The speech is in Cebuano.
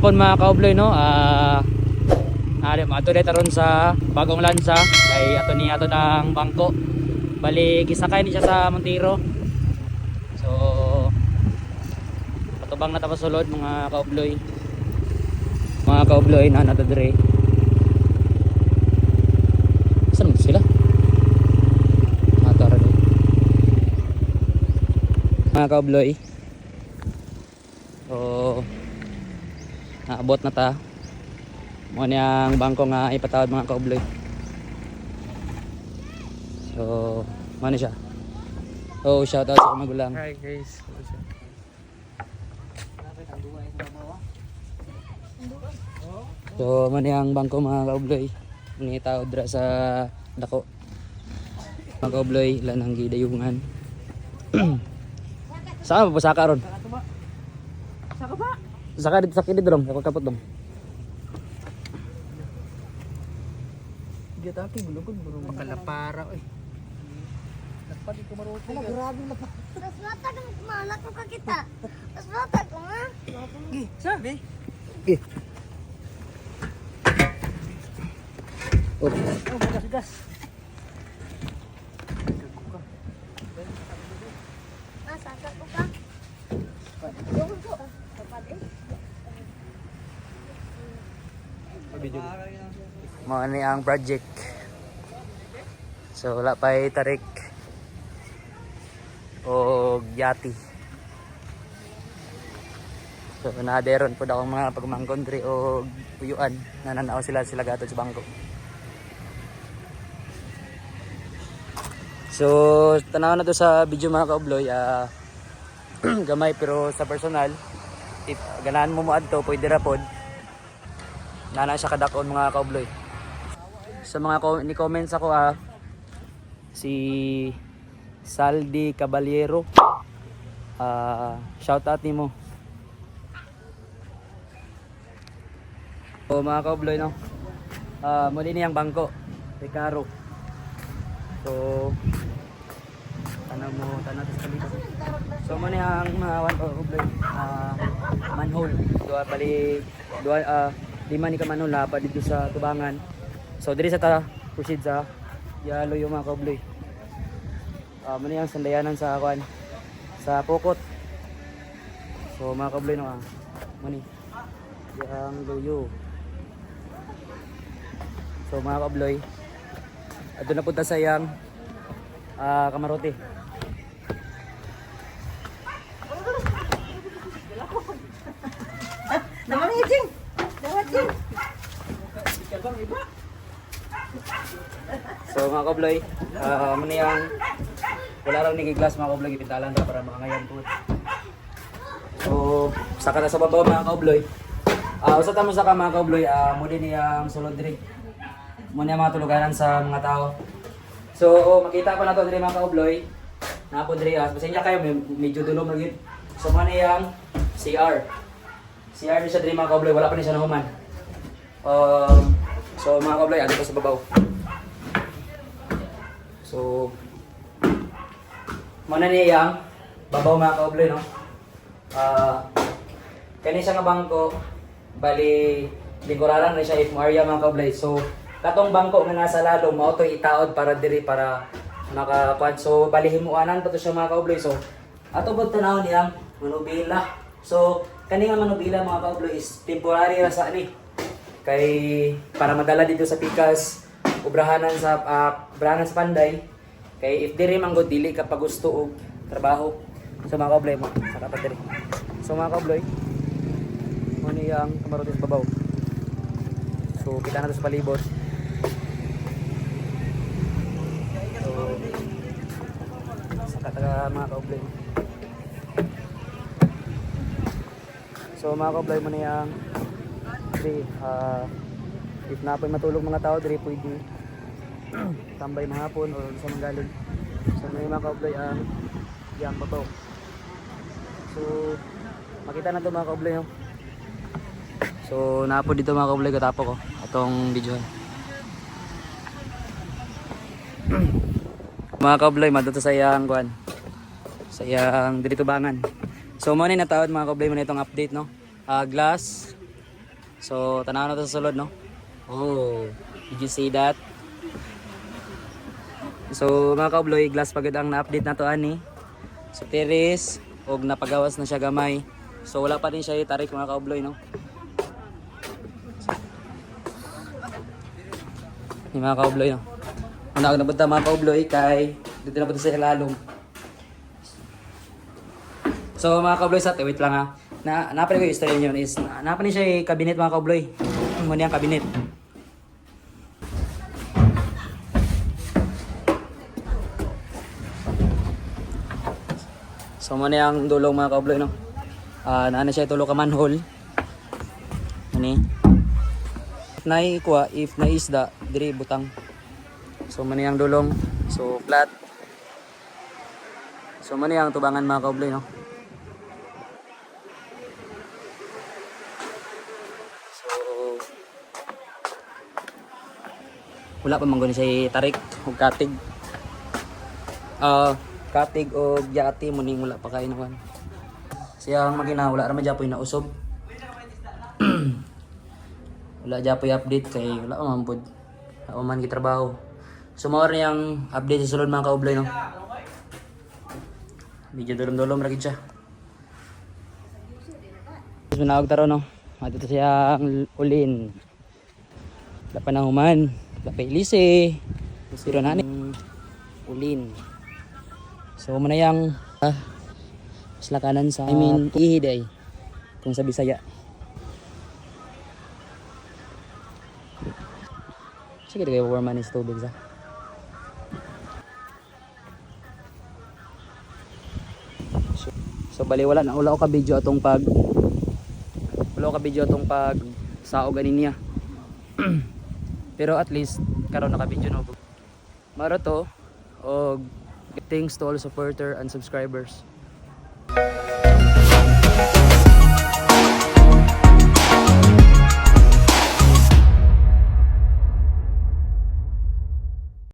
Hapon, mga kaobloy, no. Ari ato taron sa bagong lansa kay ato ni ato ng bangko. Bali gisakay ni siya sa Montero. So patubang na ta pasulod, mga kaobloy. Mga kaobloy na nato dire. Saan man sila? Ato ra diri. Mga kaobloy. So naabot na ta. Mo ni ang bangko nga ipatawad, mga kaobloy. So, mano siya. Oh, shout out sa akong magulang. Hi guys. So, mano ang bangko, mga kaobloy. Ni tao dra sa dako. Mga kaobloy, ilan ang gidayungan. Saan ba saka ron? Saka ba? Saka dito sa kilid dong, ako kapot dong. Gitaki gulugod bro. Makalapara oy. Mas bata kang kumala ko kakita. Mas bata ko nga. Gi, sabi. Eh. Oh, Oh, gas gas. Ah, saka ko ka. Doon ko. Kapag eh. Mao ni ang project. So wala pa tarik o yati. So naderon po akong mga pagmangkon diri o puyuan, nananaw sila sila gatod sa bangko. So tanaw na to sa video, mga kaobloy, gamay pero sa personal, if ganahan mo moadto, pwede ra pod. Nana siya kadakon, mga kaobloy. Sa mga ni comments ako, si Saldi Caballero, shout out nimo. O mga kaobloy, no. Muli niyang bangko, Recaro. So tanaw mo, tanaw sa palibot. So mo ang mga one kaobloy, manhole. Duha bali duha, lima ni ka manhole na pa dito sa tubangan. So diri sa ta proceed sa yalo yung mga kaobloy. Mo ang sandayanan sa kuan sa Pokot. So mga kaobloy, no, mo ni yang luyo. So mga kaobloy, adto na punta sa iyang kamarote. So mga kabloy, muna yung wala raw ni glass, mga kabloy, gipintalan ra para makangayan po. So, saka na sa babaw, mga kabloy. Usa ta mo saka, mga kabloy, muli niyang sulod diri. Muna yung mga tuluganan sa mga tao. So, oh, makita pa na to diri, mga kabloy. Napo diri, pasensya kayo, medyo dulom ra gyud. So mo na yung CR. CR ni siya diri, mga kabloy, wala pa ni siya nahuman. So mga kabloy, adto pa sa babaw. So, muna niya ang babaw, mga kaobloy, no? Kani siya nga bangko, bali, lingkuraran na siya if mo area, mga kaobloy. So, katong bangko nga nasa lalom, mao to itaod para diri para makakuan. So, bali himuanan pa to siya, mga kaobloy. So, ato pod tanaw niyang manubila. So, kani nga manubila, mga kaobloy, is temporary ra sa ani kay para madala dito sa pikas obrahanan sa Panday, kay if diri man gud dili ka pagusto og trabaho. So mga kaobloy, mo saka pa diri. So mga kaobloy, mo ni ang kamarote sa babaw. So kita na to sa palibot. So saka taga, mga kaobloy. So mga kaobloy, mo ni ang diri, if napoy matulog mga tao diri, pwede tambay mga hapon or sa manggaling. So may mga kaobloy ang yang babaw. So makita na to, mga kaobloy, no? So napo dito, mga kaobloy, katapo ko atong video. Mga kaobloy, madto sa iyang kuan, sa iyang diri tubangan. So mo ni natawad, mga kaobloy, mo na itong update, no. Glass. So tanaw na to sa sulod, no? Oh, did you see that? So mga kaubloy, glass pagod ang na-update na to ani. So terrace og napagawas na siya gamay. So wala pa din siya tarik, mga kaubloy, no? Ni mga kaubloy, no? Una ako napunta, mga kaubloy, kay dito na punta sa ilalom. So mga kaubloy sa wait lang ha. Na napali ko yung istorya niyo is na, napali siya yung cabinet, mga kaubloy. Muna yung cabinet. So muna yung dulong, mga kaubloy, no. Ah, naana siya tulo ka manhole. Ani. If naikuha, if naisda, diri butang. So muna yung dulong. So flat. So muna yung tubangan, mga kaubloy, no. So wala pa man guni siya tarik og katig. Ah, katig og yati mo ning wala pa kay naman. Siya ang makina wala ra man japoy na usob. Wala japoy update kay wala pa man pud. Wala pa man gitrabaho. So mao ra yang update sa sulod, mga kaubloy, no. Medyo dulom-dulom ra gid siya. Manawag taro, no. Dito siya ang ulin. Wala pa na human. Wala pa ilisi. Pero na ni ulin. So muna yang slakanan sa, I mean, ihi day. Kung sa Bisaya. Sige kayo warm man is tubig sa. So bali wala na wala ko ka video atong pag wala ko ka video atong pag saog ani niya. Pero at least karon naka video no. Maro to og thanks to all supporter and subscribers.